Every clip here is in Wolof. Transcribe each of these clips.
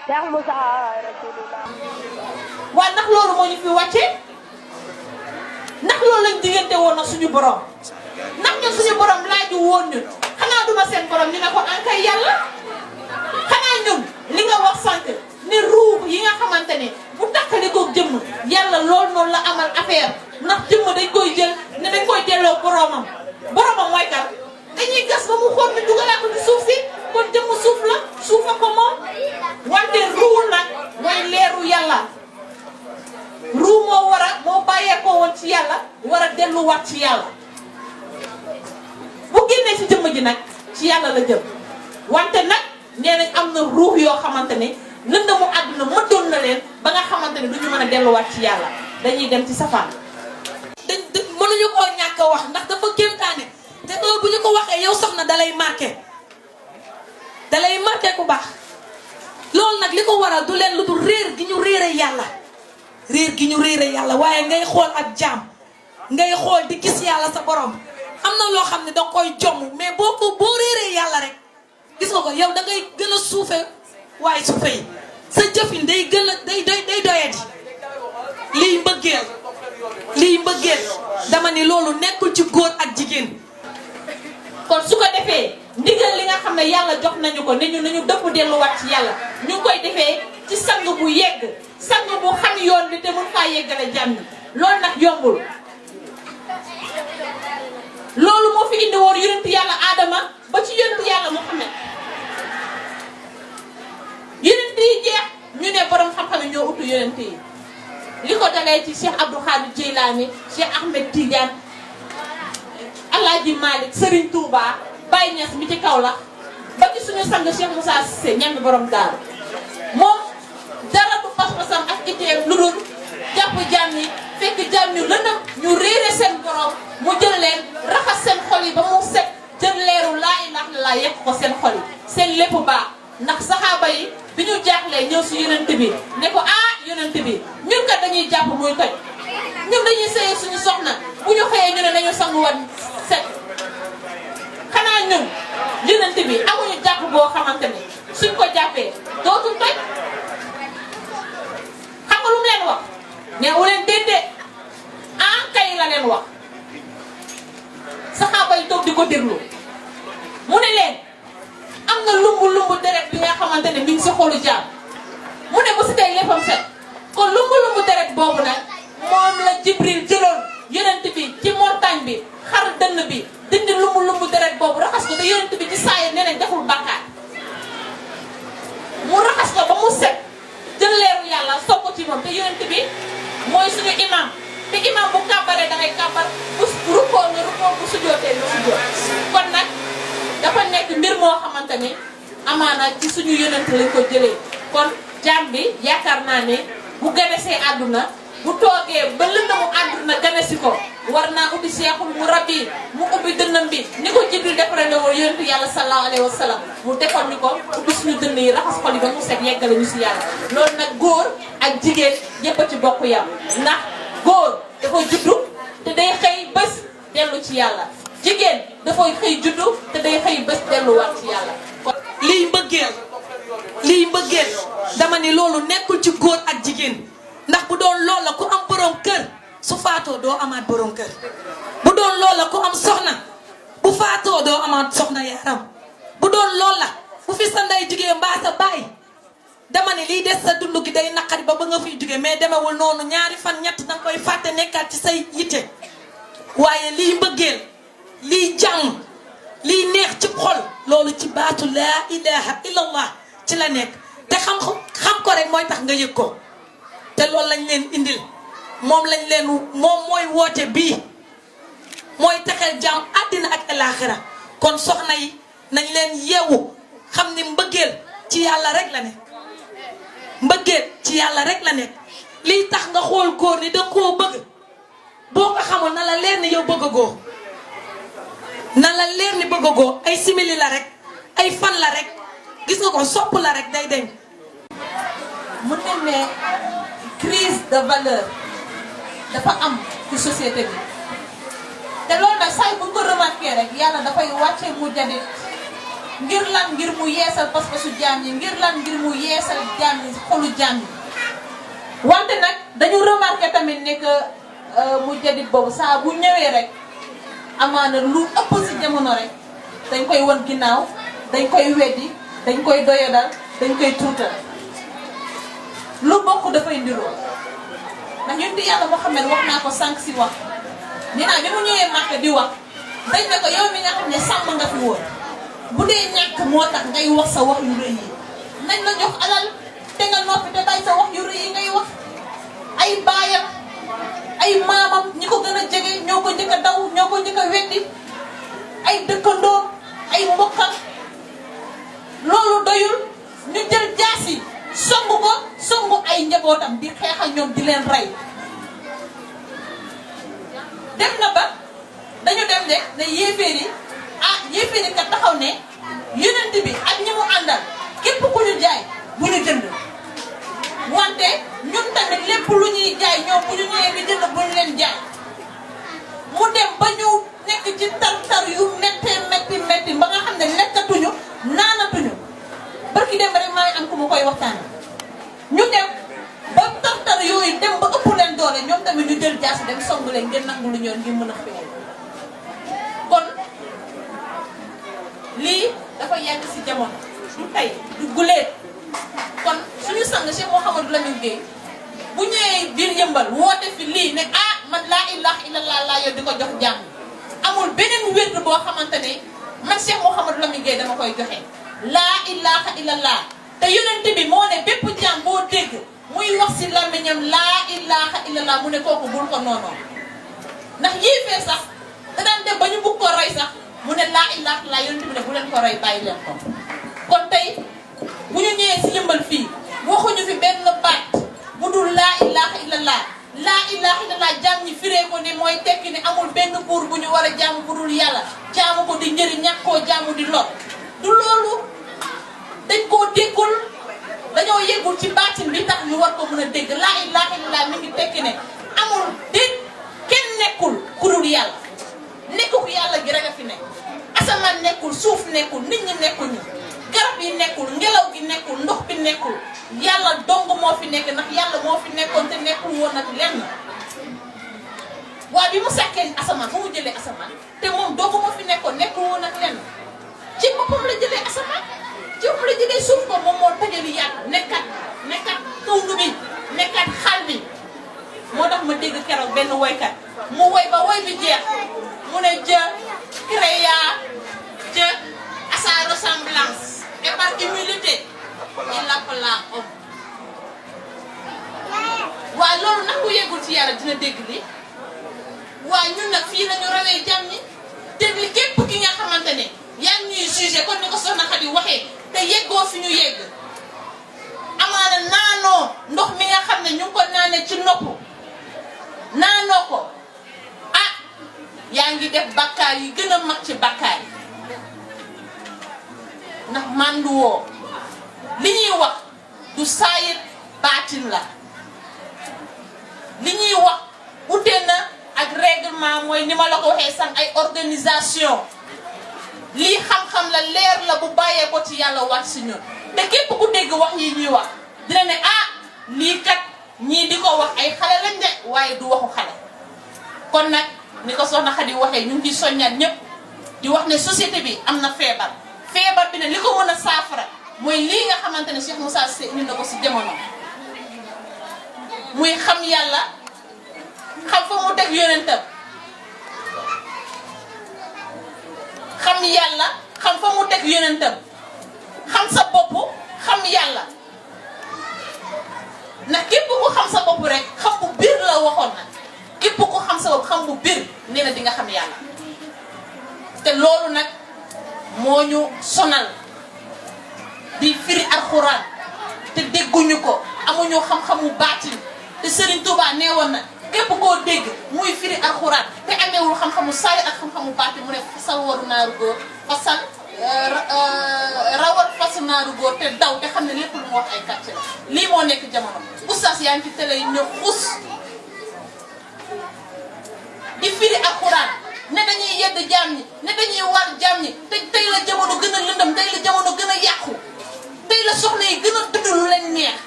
Cheikh Moussa Rasulullah. waaw ndax loolu moo ñu fi wàcce ndax loolu lañ diggante woon na suñu borom ndax ñun suñu borom laaju woon ñun xanaa duma seen borom ñu ne ko ankay yàlla xanaa ñun li nga wax sànq ne ruub yi nga xamante ne bu takkali ko jëmm yàlla loolu noonu la amal affaire ndax jëmm dañ koy jël ne dañ koy delloo boromam mooy kan dañuy gas ba mu xool ni dugalaat ko ci suuf si kon jëmm suuf la suufa ko moom wante ruul nag mooy leeru yàlla ruu moo bàyyeekoo woon ci yàlla war a delluwaat ci yàlla bu génnee ci jëmm ji nag ci yàlla la jëm wante nag nee nañ am na ruux yoo xamante ne lëndëmu àdduna mëddoon na leen ba nga xamante ne du ñu mën a delluwaat ci yàlla dañuy dem ci safaan. mënuñu koo ñàkk a wax ndax dafa kéemtaane te loolu bu ñu ko waxee yow soxna dalay marqué ku baax loolu nag li ko waral du leen lu dul réer gi ñu réere yàlla waaye ngay xool ak jaam ngay xool di gis yàlla sa borom am na loo xam ne danga koy jomm mais boo réeree yàlla rek gis nga ko yow da ngay gën a suufe waaye suufe yi sa jëfin day gën a day doyadi lii mbëggeel dama ni loolu nekkul ci góor ak jigéen. kon su ko defee ndigal li nga xam ne yàlla jox nañu ko ne ñu nañu dëpp delluwaat ci yàlla ñu ngi koy defee ci sang bu yegg sang bu xam yoon bi te mun faa yeggale jàmm loolu nag yombul. loolu moo fi indi woon yonent yàlla Adama ba ci yonent yàlla Muhammad yonent yi jeex ñu ne borom xam-xam yi ñoo utu yonent yi li ko dalee ci Cheikh Abdou Khadir Jeylaani Cheikh Ahmed Tidiane Alaaji Malick Serigne Touba Baye Niass mi ci Kaolack ba ci suñu sang Cheikh Moussa Cissé ñam borom daaru moom dara du pas-pasam ak itteem lu dul jàpp jaam yi fekk jaam ñu lëndëm ñu réere seen borom mu jël leen raxas seen xol yi ba mu set jël leeru laa ilaaha illallaah yekk ko seen xol yi seen lépp baax ndax saxaaba yi bi ñu jaaxlee ñëw si yonent bi ne ko yonent bi ñun kat dañuy jàpp muy toj ñun dañuy sëy suñu soxna bu ñu xëyee ñu ne nañu sanguwaat set xanaa ñun yonent bi amuñu jàpp boo xamante ne suñ ko jàppee dootul toj xam nga lu mu leen wax neewu leen déedéet kay la leen wax saxaaba yi toog di ko déglu mu ne leen am na lumbu deret bi nga xamante ne mi ngi si xolu jaam mu ne bu si tey léppam set kon lumbu deret boobu nag moom la Jibril jëloon yonent bi ci montagne bi xar dënn bi dindi lumbu deret boobu raxas ko te yonent bi ci saa yi nee nañ deful bàkkaar mu raxas ko ba mu set jël leeru yàlla soog ko ci moom te yonent bi mooy suñu imam te imam bu kàbbaree da ngay kàbbar bu rukkoo nga rukkoo bu sujjootee nga sujjoot kon nag dafa nekk mbir moo xamante ni amaana ci suñu yonent lañ ko jëlee kon jaam bi yaakaar naa ne bu ganesee àdduna bu toogee ba lëndamu àdduna ganesi ko war naa ubbi seexul mu rabbi mu ubbi dënnam bi ni ko Jibril defaree woon yonentu yàlla sallallahu alayhi wa sallam mu defoon ni ko ubbi suñu dënn yi raxas xol yi ba mu set yeggale ñu si yàlla loolu nag góor ak jigéen ñëpp a ci bokk yam ndax góor dafa juddu te day xëy bés dellu ci yàlla jigéen dafay xëy juddu te day xëy bés delluwaat ci yàlla. liy mbëggeel dama ni loolu nekkul ci góor ak jigéen ndax bu doon loolu la ku am borom kër su faatoo doo amaat borom kër bu doon loolu la ku am soxna bu faatoo doo amaat soxna yaram bu doon loolu la bu fi sa ndey jugee mbaa sa baay dama ni liy des sa dund gi day naqari ba nga fiy jugee mais demewul noonu ñaari fan ñett danga koy fàtte nekkaat ci say yitte waaye liy mbëggeel liy jàmm liy neex ci xol loolu ci baatu laa ilaha illallah ci la nekk te xam ko rek mooy tax nga yëg ko te loolu lañ leen indil moom mooy woote bii mooy texeel jàmm àddina ak alaaxira kon soxna yi nañ leen yeewu xam ni mbëggeel ci yàlla rek la nekk mbëggeel ci yàlla rek la nekk liy tax nga xool góor ni danga koo bëgg boo ko xamul na la leer ni yow bëgg goo na la leer ni bëgg goo ay simili la rek ay fan la rek gis nga ko sopp la rek day deñ mën nañ ne crise de valeur dafa am ci société bi te loolu nag saa bu ñu ko remarqué rek yàlla dafay wàcce mu jadit ngir lan ngir mu yeesal pas-pasu jaam yi ngir lan ngir mu yeesal jaam yi xolu jaam yi wante nag dañu remarqué tamit ne que mu jadit boobu saa bu ñëwee rek amaana lu ëpp si jamono rek dañ koy wan ginnaaw dañ koy weddi dañ koy doyadal dañ koy tuutal lu bokk dafay ndiroo ndax ñun di yàlla Muhammad wax naa ko sànq si wax nee naa bi mu ñëwee Màkka di wax dañ ne ko yow mi nga xam ne sàmm nga fi woon bu dee ñàkk moo tax ngay wax sa wax yu rëy yi nañ la jox alal te nga noppi te bàyyi sa wax yu rëy yi ngay wax ay baayam ay maamam ñi ko gën a jege ñoo ko njëkk a daw ñoo ko njëkk a weddi ay dëkkandoom ay mbokkam loolu doyul ñu jël jaasi songu ay njabootam di xeex ak ñoom di leen rey dem na ba dañu dem de ne yéeféer yi kat taxaw ne yonent bi ak ñi mu àndal képp ku ñu jaay bu ñu jënd wante ñun tamit lépp lu ñuy jaay ñoom bu ñu ñëwee di jënd bu ñu leen jaay mu dem ba ñu nekk ci tar-tar yu metti ba nga xam ne lekkatuñu naanatuñu barki dem rek maa ngi am ku ma koy waxtaan ñu dem ba tar-tar yooyu dem ba ëpp leen doole ñoom tamit ñu jël jaasi dem songu leen ngeen nangu lu ñoon ngir mën a xewal kon lii dafa yàgg si jamono du tey du guleet kon suñu sang Cheikh Mouhamadou Lamine Gueye bu ñëwee biir yëmbal woote fi lii ne man laa ilaha illallah laa yow di ko jox jàmm amul beneen wérd boo xamante ne man Cheikh Mouhamadou Lamine Gueye dama koy joxe laa ilaha illallah te yonent bi moo ne bépp jàmm boo dégg muy wax si làmmiñam laa ilaha illallah mu ne kooku bul ko noonoo ndax yéefee sax da daan dem ba ñu bugg ko roy sax mu ne laa ilaha illallah yonent bi ne bu leen ko roy bàyyi leen ko kon tey bu ñu ñëwee si yëmbal fii waxuñu fi benn baat bu dul laa ilaha illallah laa ilaha illallah jaam ñi firee ko ni mooy tekki ni amul benn buur bu ñu war a jaamu bu dul yàlla jaamu ko di njëriñ ñàkk koo jaamu di lor du loolu dañ koo déggul dañoo yeggul ci baatin bi tax ñu war ko mën a dégg laa ilaha illallah mi ngi tekki ne amul dégg kenn nekkul ku dul yàlla nekku yàlla gi rek a fi nekk asamaan nekkul suuf nekkul nit ñi nekkuñu garab yi nekkul ngelaw gi nekkul ndox bi nekkul yàlla dong moo fi nekk ndax yàlla moo fi nekkoon te nekkul woon nag lenn waaye bi mu sàkkee asamaan fu mu jëlee asamaan te moom dong moo fi nekkoon nekkul woon nag lenn ci boppam la jëlee asamaan ci boppam la jëlee suuf ko moom moo tajali yàlla nekkat kaw nu bi nekkat xal bi moo tax ma dégg keroog benn woykat mu woy ba woy bi jeex mu ne Dieu créa Dieu à sa ressemblance et par humilité il l'appela homme waaye loolu nag ku yeggul ci yàlla dina dégg li waaye ñun nag fii lañu rawee jàmm ñi dégg li képp ki nga xamante ne yaa ngi ñuy jugé kon ni ko soxna Khady waxee te yeggoo fi ñu yegg amaana naanoo ndox mi nga xam ne ñu ngi ko naanee ci nopp naanoo ko yaa ngi def bakkaar yi gën a mag ci bakkaar yi ndax mànduwoo li ñuy wax du saayir baatin la li ñuy wax utee na ak règlement mooy ni ma la ko waxee sax ay organisation lii xam-xam la leer la bu bàyyee ko ci yàlla wax si ñun te képp ku dégg wax yi ñuy wax dina ne lii kat ñii di ko wax ay xale lañ de waaye du waxu xale kon nag ni ko soxna Khady waxee ñu ngi ciy soññaat ñëpp di wax ne société bi am na feebar bi ne li ko mën a saafara mooy lii nga xamante ne Cheikh Moussa Cissé indi na ko si jamono muy xam yàlla xam fa mu teg yonentam xam yàlla xam fa mu teg yonentam xam sa bopp xam yàlla ndax képp ku xam sa bopp rek xam bu biir la waxoon na képp ku xam sa bopp xam bu biir nee na di nga xam yàlla te loolu nag moo ñu sonal di firi alxuraan te dégguñu ko amuñu xam-xamu baatin te Serigne Touba nee woon na képp koo dégg muy firi alxuraan te ameewul xam-xamu saay ak xam-xamu baatin mu ne fasal waru naaru góor fasal rawat fas naaru góor te daw te xam ne lépp lu mu wax ay kàcce la lii moo nekk jamono oustaz yaa ngi ci télé yi ñëw xus di firi alxuraan ne dañuy yedd jaam ñi ne dañuy war jaam ñi te tey la jamono gën a lëndëm tey la jamono gën a yàqu tey la soxna yi gën a dund lu leen neex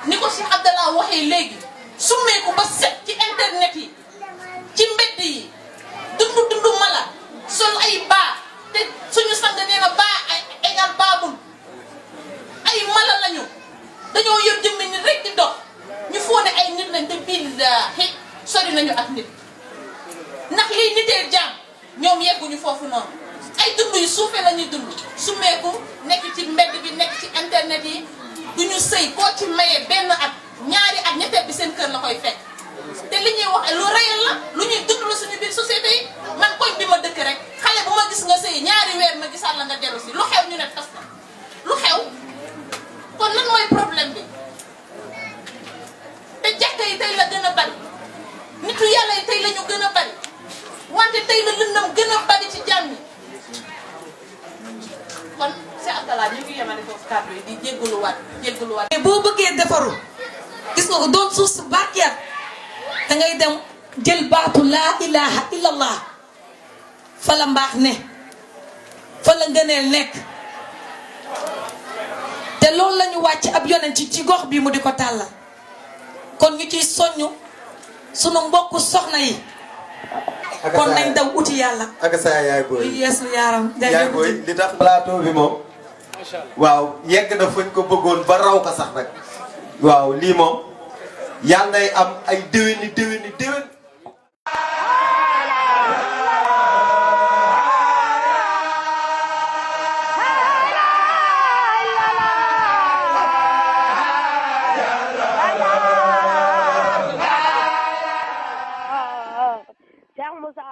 ni ko Cheikh Abdallah waxee léegi summeeku ba set ci internet yi ci mbedd yi dundu mala sol ay baa te suñu sang nee na baa ay égal baabul ay mala lañu dañoo yor jëmmi nit rek di dox ñu foone ay nit lañ te billaahi sori nañu ak nit ndax liy nitee jaam ñoom yegguñu foofu noonu ay dund yu suufee la ñuy dund summeeku nekk ci mbedd bi nekk ci internet yi duñu sëy koo ci maye benn at ñaari at ñetteel bi seen kër la koy fekk te li ñuy wax lu réel la lu ñuy dund la suñu biir société yi man koñ bi ma dëkk rek xale bu ma gis nga sëy ñaari weer ma gisaat la nga dellu si lu xew ñu ne tas na lu xew kon lan mooy problème bi te jàkka yi tey la gën a bari nitu yàlla yi tey la ñu gën a bari wante tey la lëndam gën a bari ci jàmm yi kon Cheikh Abdallah ñu ngi yemale foofu kàddu yi di jéggaluwaat mais boo bëggee defaru gis nga ko doon suuf si barkeet da ngay dem jël baatu laa ilaha illallah fa la mbaax ne fa la ngëneel nekk te loolu la ñu wàcc ab yonent ci gox bi mu di ko tàllal kon ñu ciy soññu sunu mbokku soxna yi kon nañ daw uti yàlla ak sa yaay booy yeesu yaaram yaay booy li tax plateau bi moom waaw yegg na fuñ ko bëggoon ba raw ko sax nag waaw lii moom yàlla nay am ay déwéni Cheikh Moussa